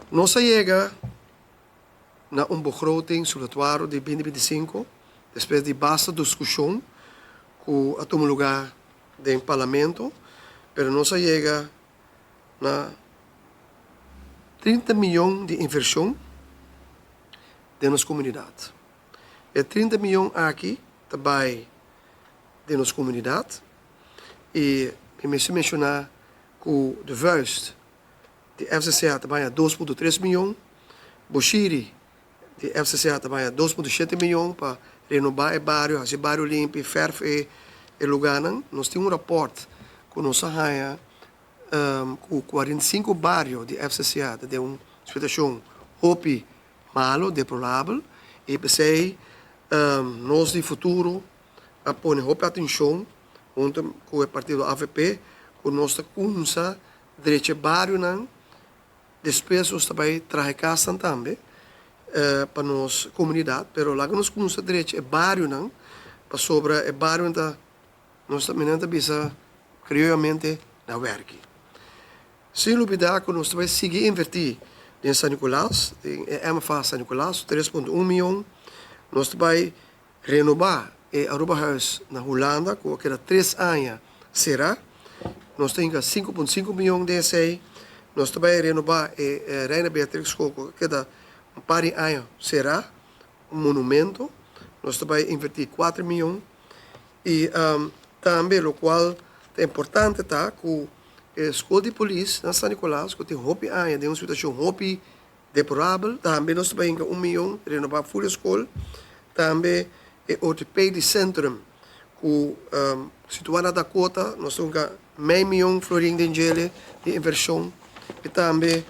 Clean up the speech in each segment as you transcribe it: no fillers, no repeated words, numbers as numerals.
Nos a yega na un begroting supletorio di 2025 despues di basta discusion cu a tuma lugar den Parlamento, pero nos a yega na 30 miyon di inversion den nos comunidad. E 30 miyon aki ta bay den nos comunidad y mi mester menciona cu De Vuyst di FCCA ta baya 2.3 miyon, Bushiri di FCCA ta baya 2.7 miyon pa renoba e bario, haci e bario limpi, verf e lugarnan. Nos tin un rapport cu nos a haya cu 45 bario di FCCA ta den un situacion hopi malo, deplorabel, y p'esey nos di Futuro a pone hopi atencion hunto cu e partido AVP cu nos ta cuminsa drecha e barionan. Despues nos ta bay traha e casnan tambe pa nos comunidad, pero laga nos cuminsa drecha e barionan, pasobra e barionan ta, nos ta, mi nan ta bisa crioyamente, na werki. Sin lubida cu nos ta bay sigui inverti den San Nicolas, den e MFA San Nicolas, 3.1 miyon. Nos ta bay renoba e Arubahuis na Hulanda cu a keda 3 aña cera. Nos ta hinca 5.5 miyon den esey. Nos ta bay renoba e Reina Beatrix School cu a keda un par di aña cera, un monumento. Nos ta bay inverti 4 miyon. Y tambe locual ta importante ta cu e school di polis na San Nicolas, cu tin hopi aña den un situacion hopi deplorabel, tambe nos ta bay hinca 1 miyon renoba full e school. Tambe e Orthopedic Centrum cu situa na Dakota, nos ta hinca mei miyon florin den djele di inversion. Y tambe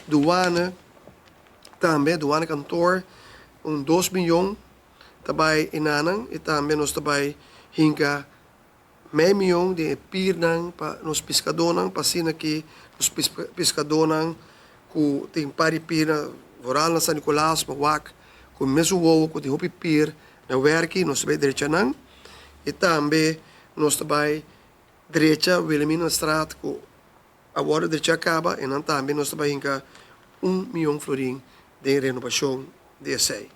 douane, tambe douane kantoor, un 2 miyon ta bay einan. Y tambe nos ta bay hinca mei miyon di piernan pa nos piscadornan, pa asina cu nos piscadornan cu tin par di pier, vooral na San Nicolas, pa wak cu mesun wowo cu tin hopi pier na werki, nos ta bay drecha nan. Y tambe nos ta bay drecha Wilhelminastraat cu awor drecha caba, y nan tambe nos ta bay hinca 1 miyon florin di renobacion di esey.